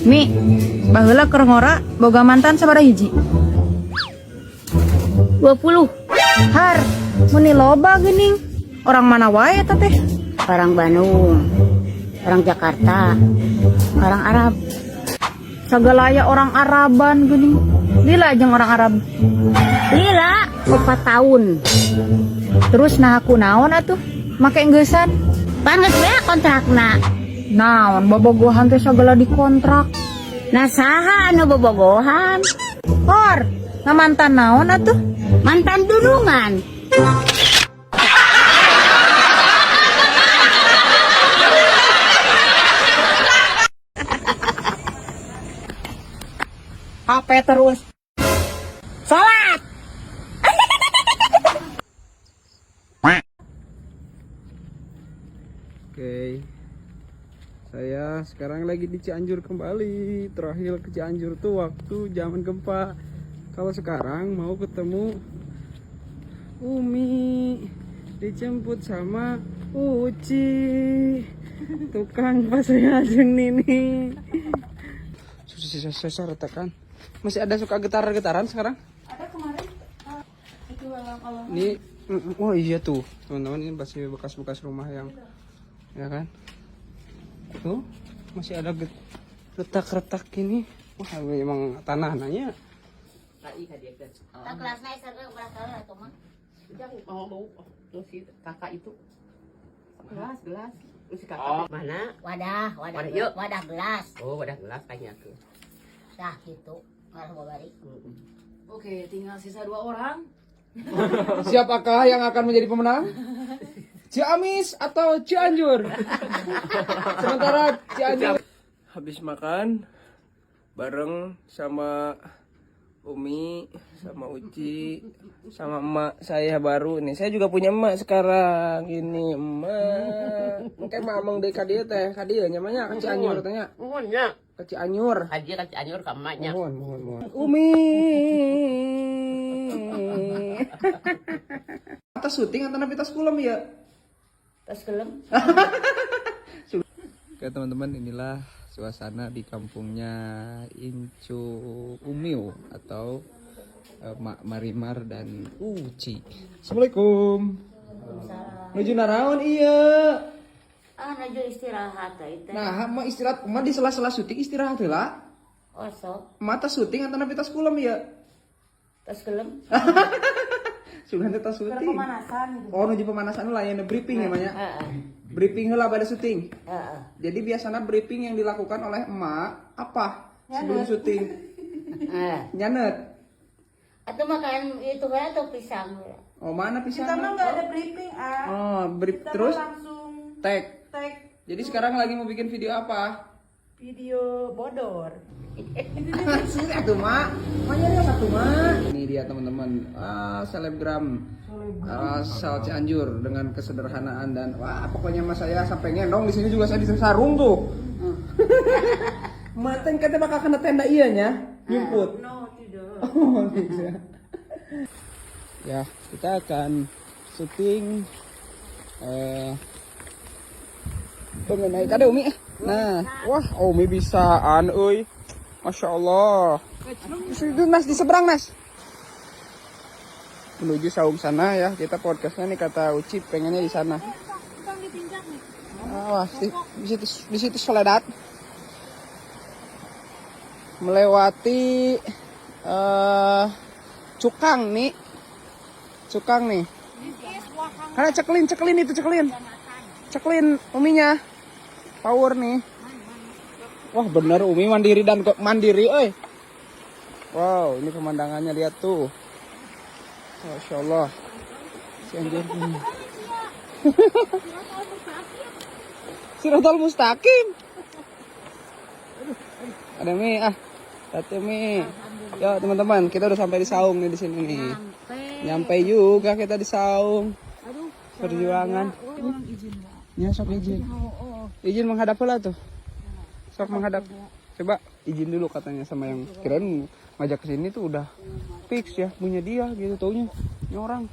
Mi, baheula keur ngora boga mantan sabaraha hiji? 20. Har, meni loba geuning. Orang mana wae eta teh? Orang Bandung, orang Jakarta, orang Arab. Sagala aya orang Araban geuning. Lila jeung orang Arab. Lila 4 tahun. Terus nah aku naon atuh? Make enggesan. Pan geus we kontrakna. Naon bobogohan teh sagala dikontrak. Nah, saha anu bobogohan? Hor, ngamantan naon atuh? Mantan dunungan. HP terus. Salat. Oke, saya sekarang lagi di Cianjur kembali. Terakhir ke Cianjur tuh waktu zaman gempa. Kalau sekarang mau ketemu Umi, dijemput sama Uci, tukang pasnya jeung Nini. Susah susah retakan. Masih ada suka getar-getaran sekarang? Ada kemarin. Itu alam-alam. Ini, oh iya tuh, teman-teman, ini masih bekas-bekas rumah yang, ya kan? Tuh, masih ada retak-retak ini. Wah, memang tanah nanya. Tak kelasna berapa atuh mah? Oh, oh, si kakak itu gelas, gelas. Si kakak mana? Wadah, wadah, Wadah, yuk. Wadah gelas. Oh, wadah gelas kayaknya ke. Tah gitu. Ngarah babari. Oke, tinggal sisa 2 orang. Siapakah yang akan menjadi pemenang? Ciamis atau Cianjur? Sementara Cianjur. Habis makan bareng sama Umi, sama Uci, sama emak saya baru nih. Saya juga punya emak sekarang. Ini emak. Mungkin mamang deh ka dieu teh, ka dieu nya mah nya, ka Cianjur teh nya. Mohon ya. Ka Cianjur. Haji kan Cianjur ke emaknya. Mohon, mohon, mohon. Umi. Atas syuting atau napi tas kulem ya? Tas kelem. Oke teman-teman, inilah suasana di kampungnya Incu Umiu atau Mak Marimar dan Uci. Assalamualaikum. Nuju naraon iya. Ah, nuju istirahat teh teh. Nah, mau istirahat, mah di sela-sela syuting istirahat heula. Oh, sok. Mata syuting atau napi tas kulem ya? Tas kelem. Sugan teh tas syuting. Pemanasan gitu. Oh, nuju pemanasan lah yang briefing ya, Manya. Heeh. Briefing heula pada syuting. Heeh. Jadi biasanya briefing yang dilakukan oleh emak apa sebelum syuting? Heeh. Nyanet. Atau makan itu kan atau pisang. Oh, mana pisang? Kita mah nggak ada briefing, ah. Oh, brief Kita terus mah langsung tag. tag Jadi sekarang lagi mau bikin video apa? Video bodor. Sini atuh, Mak. Maknya satu, Mak. Ini dia teman-teman. Ah, selebgram asal Cianjur dengan kesederhanaan dan wah, pokoknya mas saya sampai ngendong di sini juga saya di sarung tuh. Maten kata bakal kena tenda iya nya, nyumput. No, tidak. Oh, tidak. Ya, kita akan syuting mengenai kade Umi. Nah, wah Umi bisaan euy. Masya Allah. Itu Nas di seberang Nas. Menuju saung sana ya. Kita podcastnya nih kata Uci pengennya di sana. Awas di situ Soledad. Melewati Cukang nih. Cukang nih. Karena ceklin, ceklin itu ceklin. Ceklin uminya. Power nih. Wah, bener Umi mandiri dan kok mandiri euy. Wow, ini pemandangannya lihat tuh. Masya Allah. Cianjur. Siratal mustaqim. Ada Mi ah. Satu Mi. Yo teman-teman, kita udah sampai di saung nih di sini nih. Nyampe juga kita di saung. Perjuangan. Ya sok izin. Izin menghadap lah tuh. Sok menghadap. Coba izin dulu katanya sama yang kirain ngajak ke sini tuh udah fix ya punya dia gitu taunya. Ini orang.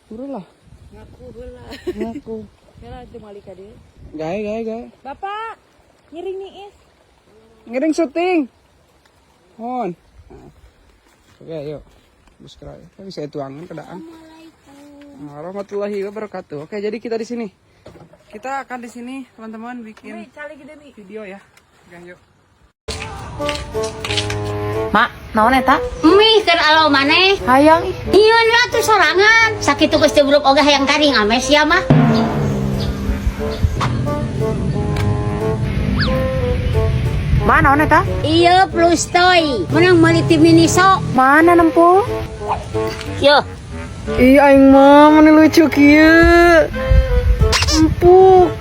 Turun lah. Ngaku heula. Ngaku. Heula teu malika deui. Gae gae gae. Bapak, ngiring nih is. Ngiring syuting. Mohon. Nah. Oke, yuk. Subscribe. Tapi saya tuangin kedaan. Warahmatullahi wabarakatuh. Oke, jadi kita di sini. Kita akan di sini, teman-teman, bikin video ya. Oke, yuk. Mak, naon eta? Mie keur alo maneh. Hayang ih. Nyieun we atuh sorangan. Sakitu geus jebruk oge hayang karing ames sia mah. Mak, naon eta? Iya plus toy. Menang meuli ti Miniso. Mana nempo? Yo, Ih, aing mah mana lucu kieu. Empuk.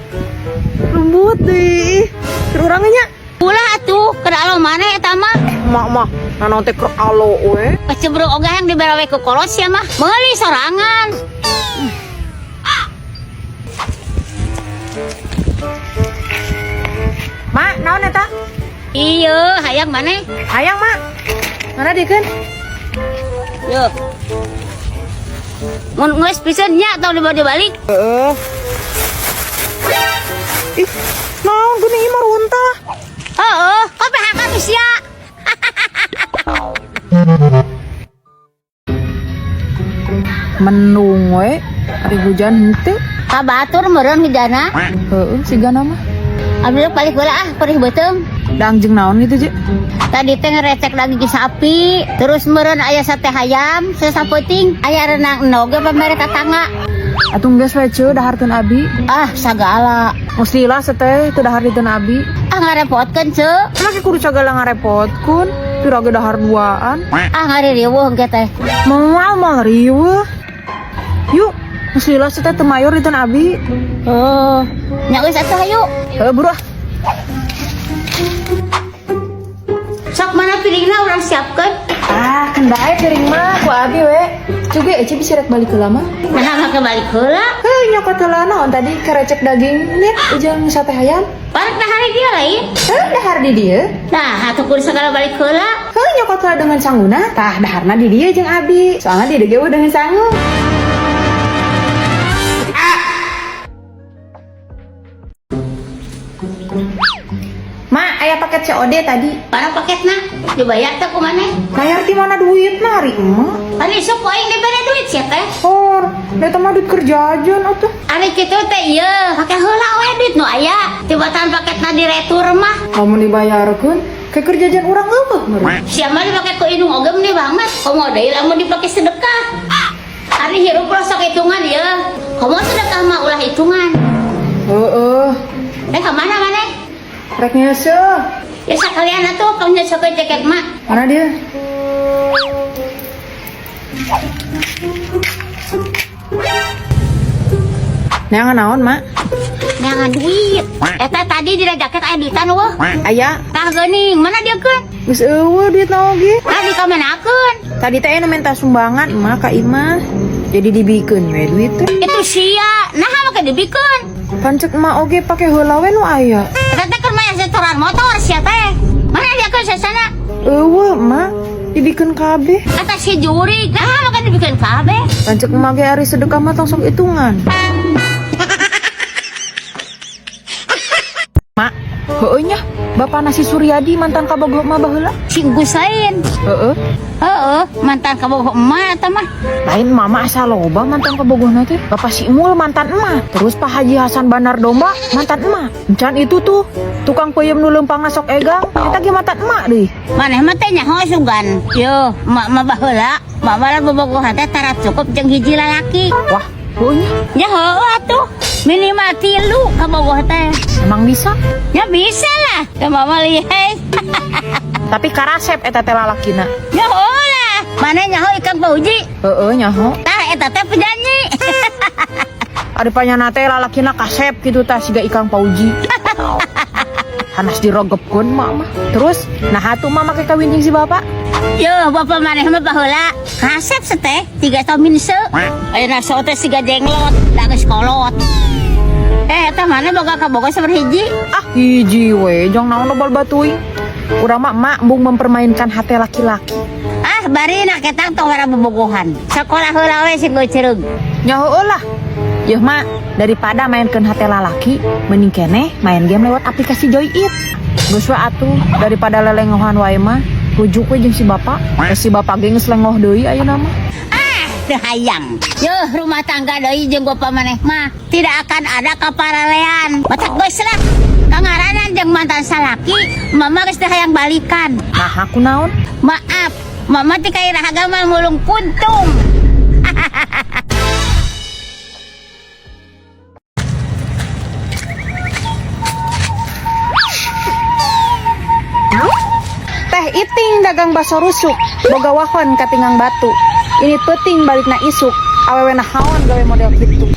Lembut deh. Keur urang nya. ulah atuh keur alo maneh eta mah. Mak mah, naon teh keur alo we. Geus jebruk oge hayang dibere we ku kolot sia mah. Meuli sorangan. Mak, naon eta? Iya, hayang maneh. Hayang, Mak. Mana dikeun? Yo. Mun geus pisan nya tong dibawa dibalik. Heeh. Ih, naon geuning ieu mah runtah. Heeh, kok PHK tuh sia. Mendung we, ari hujan henteu. Ka batur meureun hijana. Heeh, sigana mah. Abdi balik heula ah, perih beuteung. Dang jeung naon gitu, Je? Tadi teh ngerecek daging sapi, terus meureun aya sate hayam, sesapeuting, aya renang endog ge pamere tatangga. Atuh geus we ceu daharkeun abi. Ah, sagala. Mustilah seteh teu dahar diteun abi. Ah ngarepotkeun ceu. Lagi kudu sagala ngarepotkeun, pira ge dahar duaan. Ah ngaririweuh engke teh. Moal moal riweuh. Yuk, mustilah seteh teu mayor diteun abi. Oh, nya geus atuh hayu. Heuh, buru ah. Sok mana piringna urang siapkeun. Ah, kendae piring mah ku abi we. Juga ece bisa rek balik heula mah. Nah, make balik heula. Heuh, nyokot heula naon tadi kerecek daging nih ujang sate hayam. Balik dahar dia lain. Heuh, dahar di dieu. Nah, atuh kudu sagala balik heula. Heuh, nyokot heula dengan sanguna. Tah, daharna di dieu jeung abi. Soalnya di dieu ge dengan sangu. Ma, aya paket COD tadi. Mana paketna? Dibayar teh ku maneh? Bayar ti mana duit na ari emak? Ari sok ku aing dibere duit sia teh. Hor, da mah duit kerja aja atuh. Ari kitu teh ieu, pake heula we duit nu aya. Tibatan paketna diretur mah. Lamun dibayarkeun, ke kerja urang eueuh meureun. Sia mah dipake ku indung oge meni banget. Komo deui lamun dipake sedekah. Ari hirup ulah sok hitungan ieu. Komo sedekah mah ulah hitungan. Heeh, Eh ka mana maneh? rek ngeuseuh. Ya sakalian atuh kamu nyesokeun jaket mak. Mana dia? Neangan naon, Mak? Neangan duit. Eta tadi dina jaket aya duitan eueuh. Aya, Tah geuning, mana dia keun? geus eueuh duit naon ge. Tah dikamanakeun? Tadi teh anu minta sumbangan emak ka imah. Jadi dibikeun we duit teh. Itu sia. Nah, make dibikeun. Pancek emak oge pake heula we nu aya. Eta teh keur mah setoran motor sia teh. Mana dia keun sasana? Eueuh, Mak, dibikeun kabeh. Kata si jurig, nah make dibikeun kabeh. Pancek emak ge ari sedekah mah tong sok hitungan. Mak, heueuh nya, Bapak nasi Suryadi mantan kabogoh mah baheula. Si Gusain. Heeh. Heeh, mantan kabogoh emak eta mah. Lain mama asa loba mantan kabogohna teh. Bapak si Imul mantan emak. Terus Pak Haji Hasan Bandar Domba mantan emak. Encan itu tuh tukang peuyeum nu leumpangna sok egang, eta ge mantan emak deui. Maneh mah teh nyaho sugan. Yo, emak mah baheula, emak mah bobogohan teh tara cukup jeung hiji lalaki. Wah, heueuh nya. Ya heueuh atuh. Minimal 3 kabogoh teh. Emang bisa? Ya bisa lah. Ya mama lihai. Tapi karasep eta teh lalakina. Ya heueuh lah. Maneh nyaho Ikang Fauji. Heeh nyaho. Tah eta teh penyanyi. Ari panyana teh lalakina kasep gitu tah siga Ikang Fauji. Hanas dirogebkeun mak mah. Terus nah atuh mah make kawin jeung si bapak. Yo, bapak maneh mah baheula. Kasep seteh 3 tahun minse. Ayeuna sok teh siga jenglot, da geus kolot. Eta mana boga kabogoh sabaraha hiji? Ah, hiji we, jang naon lobal batuing. Urang mah emak embung mempermainkan hati laki-laki. Ah, bari nak ketang tong wara bobogohan. Sekolah heula we sing geucereug. Nya heueuh lah. Yeuh mak, daripada mainkeun hati lalaki, mending keneh main game lewat aplikasi Joy It. Geus we atuh, daripada lelengohan wae mah, rujuk we jeung si bapak. Eh, si bapak ge geus lengoh deui ayeuna mah. Ah, teu hayang. Yeuh, rumah tangga deui jeung bapak maneh mah tidak akan ada kaparalean. Matak geus lah. Kangaranan jeung mantan salaki, mama geus teu hayang balikan. Nah, aku naon? Maaf, mama teh kaira agama mulung puntung. Teh Iting dagang baso rusuk, boga wahon katingang batu. Ini peuting balikna isuk, awewe nahaon gawe model kitu.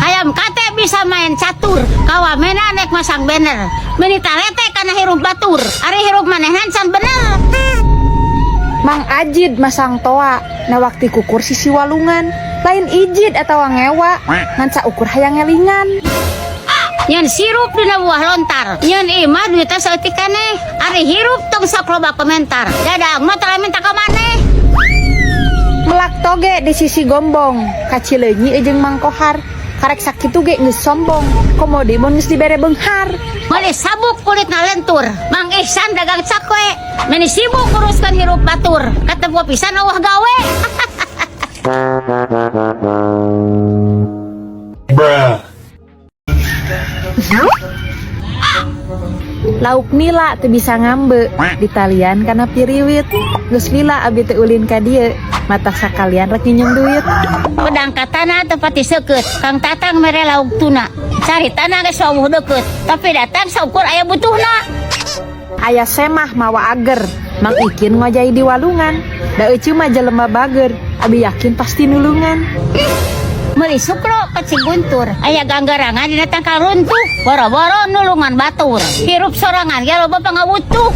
Hayam kate bisa main catur, kawamena nek masang banner. Meni talete kana hirup batur, ari hirup manehna can bener. Mang Ajid masang toa, nawak ti kukur sisi walungan. Lain ijid atawa ngewa, ngan saukur hayang ngelingan. Nyeun sirup dina buah lontar, nyeun imah duitna saeutik keneh. Ari hirup tong sok loba komentar. Dadang mah tara minta ka maneh. Melak toge di sisi gombong, ka Cileunyi jeung Mang Kohar. Karek sakitu ge geus sombong, komo deui mun geus dibere beunghar. Meuli sabuk kulit ngalentur, Mang Ihsan dagang cakwe. Meni sibuk nguruskeun hirup batur, katempo pisan eueuh gawe. Lauk nila teu bisa ngambe, ditalian kana piriwit. Geus lila abi teu ulin ka dieu, matak sakalian rek nginjem duit. Pedang katana tempat diseukeut, Kang Tatang mere lauk tuna. Caritana geus wawuh deukeut, tapi datang saukur aya butuhna. Aya semah mawa ager, Mang Ikin ngojai di walungan. Da euceu mah jelema bager, abi yakin pasti nulungan. Meuli sukro ka Ciguntur, aya ganggarangan dina tangkal runtuh, boro-boro nulungan batur. Hirup sorangan ge loba pangawutuh.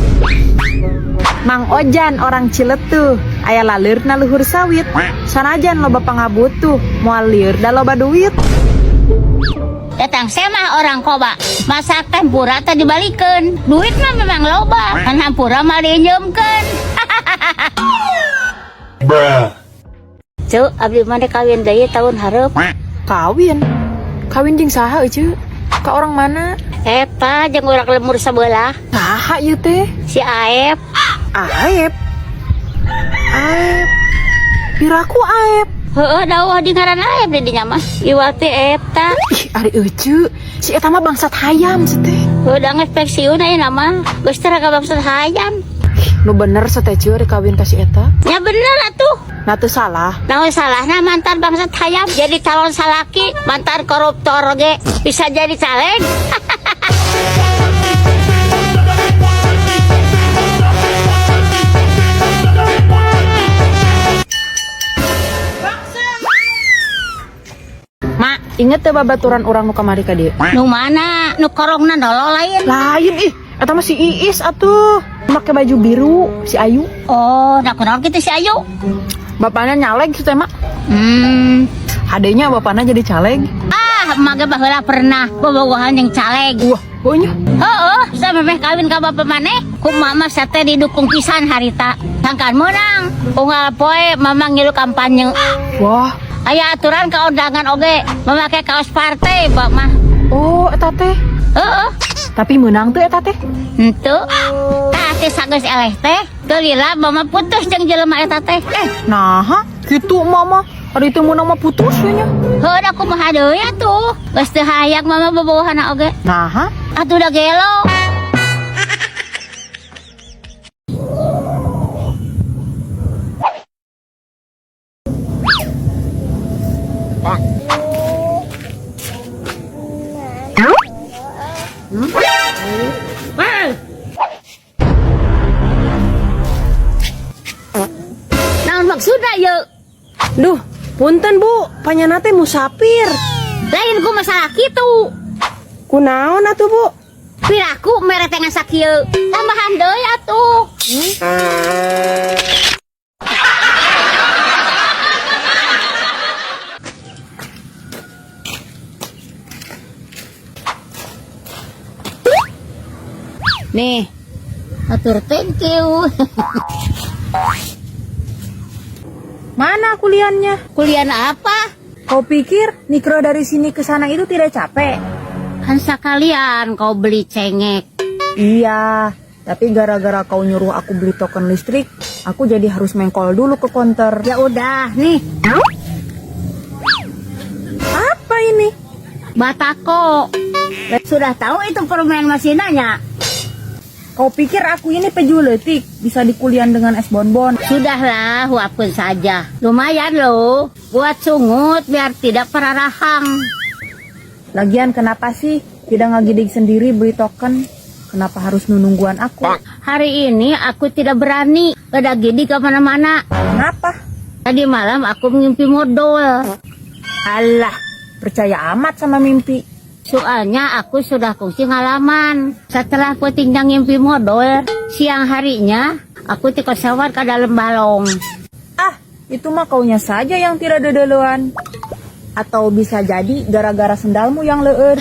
Mang Ojan orang Ciletuh, aya laleur na luhur sawit. Sanajan loba pangabutuh, moal lieur da loba duit. Datang semah orang koba, masak tempura teh dibalikeun. Duit mah memang loba, kan hampura mah diinjeumkeun. Cuk, abdi mah dek kawin deui tahun hareup. Kawin? Kawin jeung saha euceu? Ka orang mana? Eta jeung urang lemur sebelah. Saha ieu teh? Si Aep. Aep. Aep. Piraku Aep. Heeh, dawuh di ngaran Aep di dinya mah. Iwal teh eta. Ih, ari euceu, si eta mah bangsat hayam si teh. Heuh, da geus pensiun ayeuna mah. Geus teh raga bangsat hayam. Nu bener sateh ceu rek kawin ka si eta? Ya bener atuh. Nah teu salah. Naon salahna mantan bangsat hayam jadi calon salaki, mantan koruptor ge bisa jadi caleg. Mak, inget teu babaturan urang nu kamari ka dieu? Nu mana? Nu korongna nolol lain? Lain ih, eta mah si Iis atuh. Make baju biru, si Ayu. Oh, nah kunaon kitu si Ayu? Bapaknya nyaleg si teh, Mak. Adenya bapaknya jadi caleg. Ah, emak ge baheula pernah bobogohan jeung caleg. Wah, pokoknya. Heeh, samemeh kawin ka bapak maneh, ku mama sate didukung pisan harita. Sangkan meunang, unggal poe mama ngilu kampanye. Wah. Aya aturan ka undangan oge, memakai kaos partai, Pak mah. Oh, eta teh. Heeh. Tapi meunang teu eta teh? Henteu. Tah teh sageus eleh teh, teu lila mama putus jeung jelema eta teh. Naha, kitu mama. Ari teu meunang mah putus we nya. Heuh, da kumaha deui atuh? Geus teu hayang mama bobogohanna oge. Naha? Atuh da gelo. Naon maksudna yeuh? Duh, punten Bu, panyana teh musafir. Lain ku masalah kitu. Kunaon atuh Bu? Piraku mere teh ngan sakieu. Tambahan deui atuh. Nih, Atur thank you. Mana kuliannya? Kuliah apa? Kau pikir mikro dari sini ke sana itu tidak capek? Kan sekalian kau beli cengek. Iya, tapi gara-gara kau nyuruh aku beli token listrik, aku jadi harus mengkol dulu ke konter. Ya udah, nih. Apa ini? Batako. Sudah tahu itu permen masinanya? Kau pikir aku ini pejuletik bisa dikulian dengan es bonbon? Sudahlah, huapkan saja. Lumayan loh, buat sungut biar tidak perarahang. Lagian kenapa sih tidak ngagidig sendiri beli token? Kenapa harus nungguan aku? Hari ini aku tidak berani pada gini kemana-mana. Kenapa? Tadi malam aku mimpi modal. Alah, percaya amat sama mimpi. Soalnya aku sudah kongsi ngalaman. Setelah aku tinggal ngimpi modal, siang harinya aku tikosawat ke dalam balong. Ah, itu mah kaunya saja yang tidak dedeluan. Atau bisa jadi gara-gara sendalmu yang leur.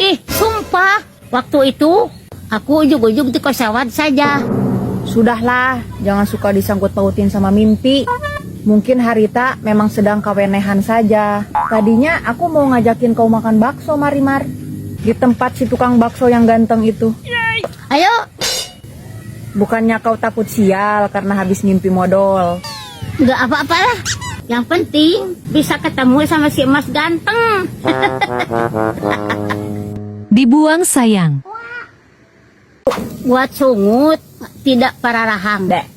Ih, sumpah. Waktu itu aku ujug-ujug tikosawat saja. Sudahlah, jangan suka disangkut pautin sama mimpi. Mungkin Harita memang sedang kawenehan saja. Tadinya aku mau ngajakin kau makan bakso, Marimar. Di tempat si tukang bakso yang ganteng itu. Ayo. Bukannya kau takut sial karena habis mimpi modal. Nggak apa-apalah. Yang penting bisa ketemu sama si emas ganteng. Dibuang sayang. Buat sungut tidak pararahang. Dek.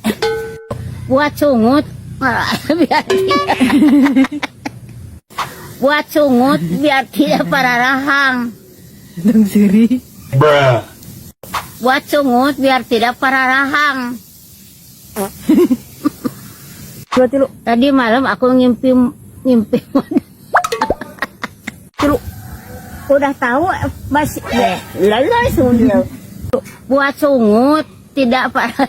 Buat sungut biar tidak. Buat sungut biar tidak pararahang. Buat sungut biar tidak pararahang. Dua tilu. Tadi malam aku ngimpi ngimpi Tilu. Udah tahu masih lalu sudah. Buat sungut tidak parah.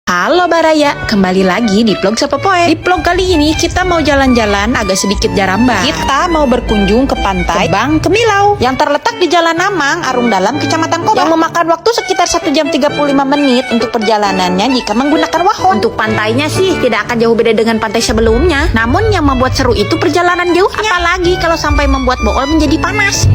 Halo Baraya, kembali lagi di vlog Sapopoe. Di vlog kali ini kita mau jalan-jalan agak sedikit jaramba. Kita mau berkunjung ke pantai Bang Kemilau yang terletak di Jalan Namang, Arung Dalam, Kecamatan Koba, yang memakan waktu sekitar 1 jam 35 menit untuk perjalanannya jika menggunakan wahon. Untuk pantainya sih tidak akan jauh beda dengan pantai sebelumnya. Namun yang membuat seru itu perjalanan jauhnya. Apalagi kalau sampai membuat bool menjadi panas.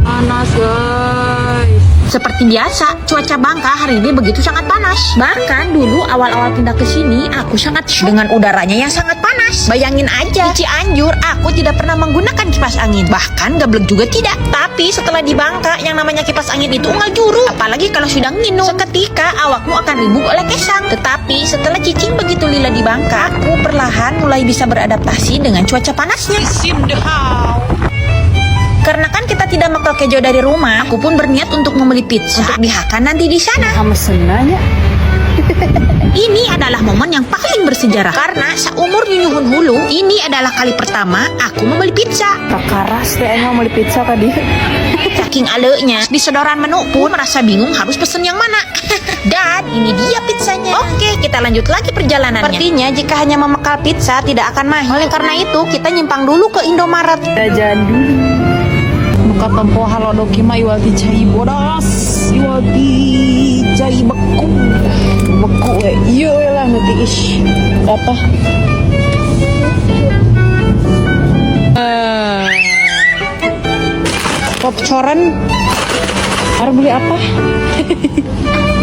Panas guys. Seperti biasa, cuaca Bangka hari ini begitu sangat panas. Bahkan dulu awal-awal pindah ke sini, aku sangat shock dengan udaranya yang sangat panas. Bayangin aja, di Cianjur aku tidak pernah menggunakan kipas angin. Bahkan gablek juga tidak. Tapi setelah di Bangka, yang namanya kipas angin itu ungal juru. Apalagi kalau sudah nginum. Seketika awakmu akan ribut oleh kesang. Tetapi setelah cicing begitu lila di Bangka, aku perlahan mulai bisa beradaptasi dengan cuaca panasnya. Karena kan kita tidak makan kejo dari rumah, aku pun berniat untuk membeli pizza untuk dihakan nanti di sana. Ini adalah momen yang paling bersejarah karena seumur nyunyuhun hulu, ini adalah kali pertama aku membeli pizza. Kakaras teh emang beli pizza tadi. Saking alenya, di sedoran menu pun merasa bingung harus pesen yang mana. Dan ini dia pizzanya. Oke, kita lanjut lagi perjalanannya. Sepertinya jika hanya memekal pizza tidak akan mahir. Oleh karena itu, kita nyimpang dulu ke Indomaret. Jajan dulu. Muka tempo halodoki mah iwal ti cai bodas, iwal ti cai beku. Beku we. Ieu we lah nu tiis. Apa? Popcorn. Harus beli apa?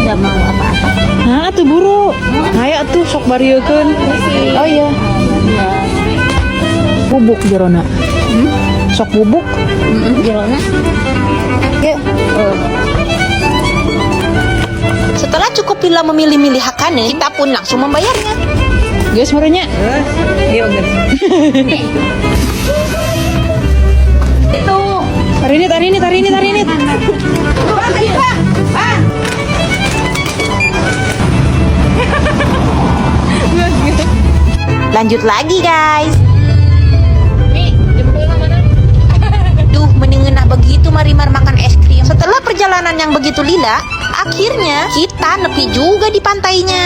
Nggak mau apa-apa. Nah, tuh buru. Ayo tuh sok bariekeun. Oh iya. Bubuk jerona. Sok bubuk. Jerona. Ya. Setelah cukup bila memilih-milih hakane, kita pun langsung membayarnya. Guys, merenya. Iya, guys. Itu. Tarinit, tarinit, tarinit, tarinit. Lanjut lagi, guys. Duh, menengenah begitu Marimar makan es krim. Setelah perjalanan yang begitu lila, akhirnya kita nepi juga di pantainya.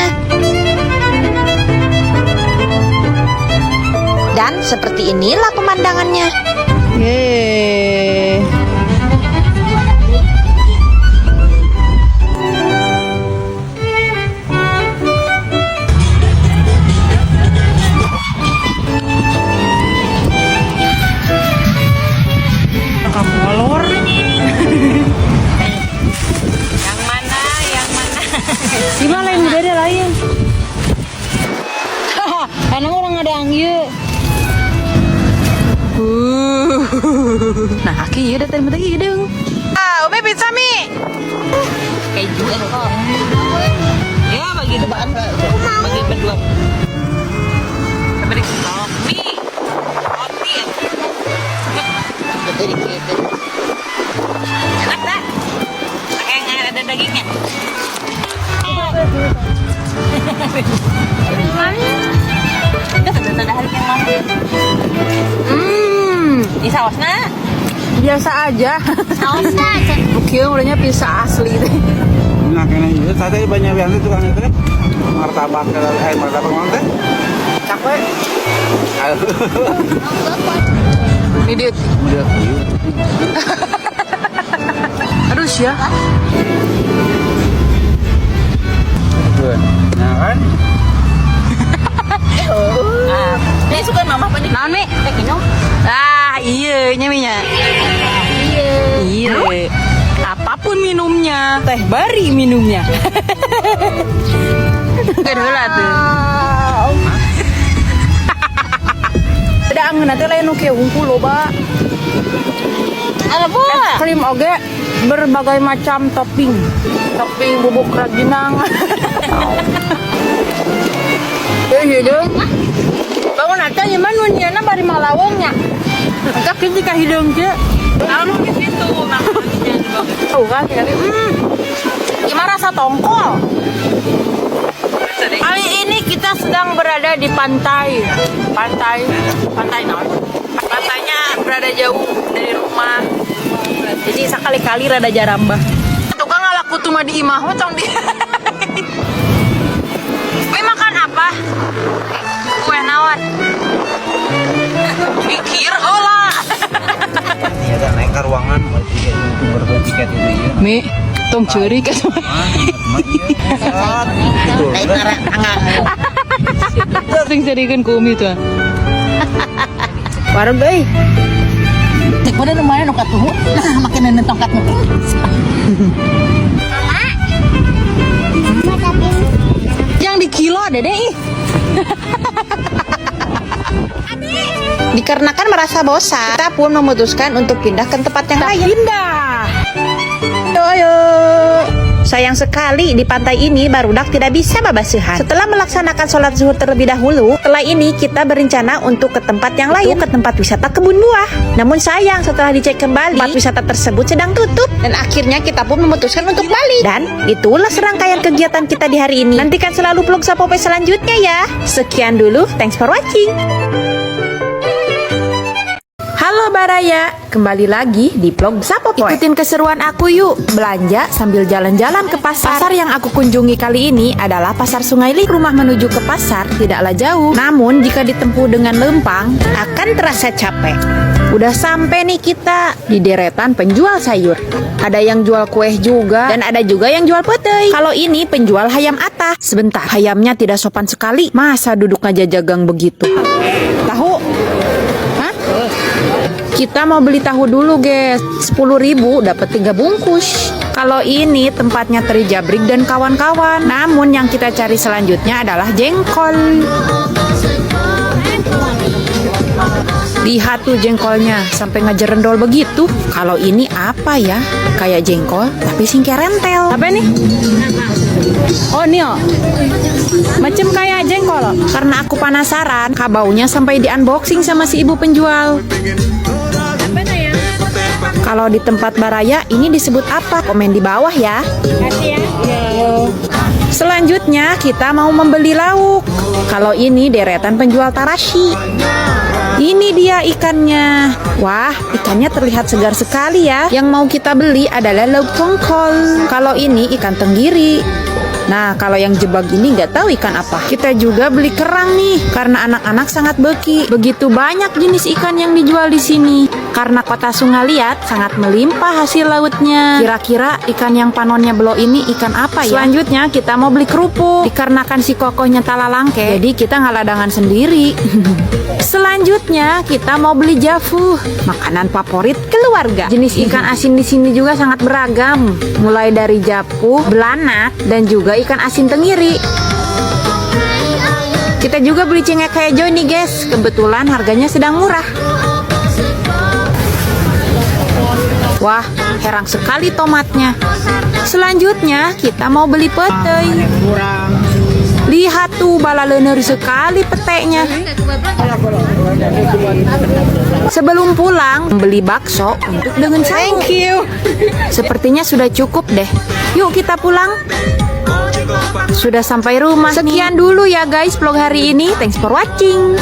Dan seperti inilah pemandangannya. Yeay. Yang ieu. Nah, aki ieu da tadi mah hideung. Ah, Umi pizza Mi. Keju kok. Ya bagi bagi berdua. Beri mie, roti. Enak tak? Pakai yang ada dagingnya. Ada hari yang mana? Ini sausnya? Biasa aja. Sausna cenah. Kieu mulanya pizza asli teh. Nah, kayaknya itu tadi banyak yang itu tukang itu martabak, martabak mana teh? Cakwe. Ini dia. Udah. Aduh ya. Nah kan? Ini suka mama apa nih? Naon, Mi? Ah, iya nya Mi nya. Iya. Apapun minumnya, teh bari minumnya. Keun heula tuh. Ada angeunna teh lain nu kieu wungkul loba. Ada bu. Es krim oge berbagai macam topping. Topping bubuk rajinang. Eh, hideung. Bangun aja nyaman nu nyieunna bari malawengnya. Engka kieu ka hideung kieu. Lalu di situ makanannya juga. Tuh kan tinggal Gimana rasa tongkol? Kali ini kita sedang berada di pantai. Pantai, pantai naon? Pantainya berada jauh dari rumah. Jadi sekali-kali rada jarambah. Tukang ngalaku cuma di imah mah tong di. Gue makan apa? Kue naon? Mikir heula. Ini ada naik ke ruangan buat tiket youtuber buat tiket itu ya. Mi, tong ceurik kan. Lain arah tangga. Sing cerikeun ku Umi tuh. Warung euy. Cek pada lumayan nu katuhu. Nah, makin neuen tongkat nu. Yang di kilo dede ih. Dikarenakan merasa bosan, kita pun memutuskan untuk pindah ke tempat yang lain. Pindah. Ayo, ayo. Sayang sekali di pantai ini barudak tidak bisa babasuhan. Setelah melaksanakan sholat zuhur terlebih dahulu, setelah ini kita berencana untuk ke tempat yang lain, ke tempat wisata kebun buah. Namun sayang setelah dicek kembali, tempat wisata tersebut sedang tutup dan akhirnya kita pun memutuskan untuk balik. Dan itulah serangkaian kegiatan kita di hari ini. Nantikan selalu vlog Sapopoe selanjutnya ya. Sekian dulu, thanks for watching. Halo Baraya, kembali lagi di vlog Sapopoe. Ikutin keseruan aku yuk, belanja sambil jalan-jalan ke pasar. Pasar yang aku kunjungi kali ini adalah Pasar Sungai Lik. Rumah menuju ke pasar tidaklah jauh. Namun jika ditempuh dengan lempang, akan terasa capek. Udah sampai nih kita di deretan penjual sayur. Ada yang jual kue juga dan ada juga yang jual petai. Kalau ini penjual hayam atah. Sebentar, hayamnya tidak sopan sekali. Masa duduk ngajajagang begitu? Tahu? Hah? Kita mau beli tahu dulu, guys. 10.000 dapat 3 bungkus. Kalau ini tempatnya teri jabrik dan kawan-kawan. Namun yang kita cari selanjutnya adalah jengkol. Lihat tuh jengkolnya sampai ngajerendol begitu. Kalau ini apa ya? Kayak jengkol tapi singkerentel. Apa nih? Oh, ini oh. Macam kayak jengkol loh. Karena aku penasaran, kabaunya sampai di unboxing sama si ibu penjual. Kalau di tempat Baraya ini disebut apa? Komen di bawah ya. Selanjutnya kita mau membeli lauk. Kalau ini deretan penjual tarasi. Ini dia ikannya. Wah, ikannya terlihat segar sekali ya. Yang mau kita beli adalah lauk tongkol. Kalau ini ikan tenggiri. Nah, kalau yang jebak ini nggak tahu ikan apa. Kita juga beli kerang nih, karena anak-anak sangat beki. Begitu banyak jenis ikan yang dijual di sini. Karena kota Sungaliat sangat melimpah hasil lautnya. Kira-kira ikan yang panonnya belo ini ikan apa ya? Selanjutnya kita mau beli kerupuk. Dikarenakan si kokohnya talalangke, jadi kita ngaladangan sendiri. Selanjutnya kita mau beli jafu, makanan favorit keluarga. Jenis ikan asin di sini juga sangat beragam, mulai dari japu, belanak, dan juga ikan asin tenggiri. Kita Kita juga beli cengek hejo nih, guys. Kebetulan harganya sedang murah. Wah, herang sekali tomatnya. Selanjutnya, kita mau beli petai. Lihat tuh, balaleuneur sekali peteknya. Sebelum pulang, beli bakso untuk dengan sangu. Thank you. Sepertinya sudah cukup deh. Yuk, kita pulang. Sudah sampai rumah. Sekian dulu ya, guys, vlog hari ini. Thanks for watching.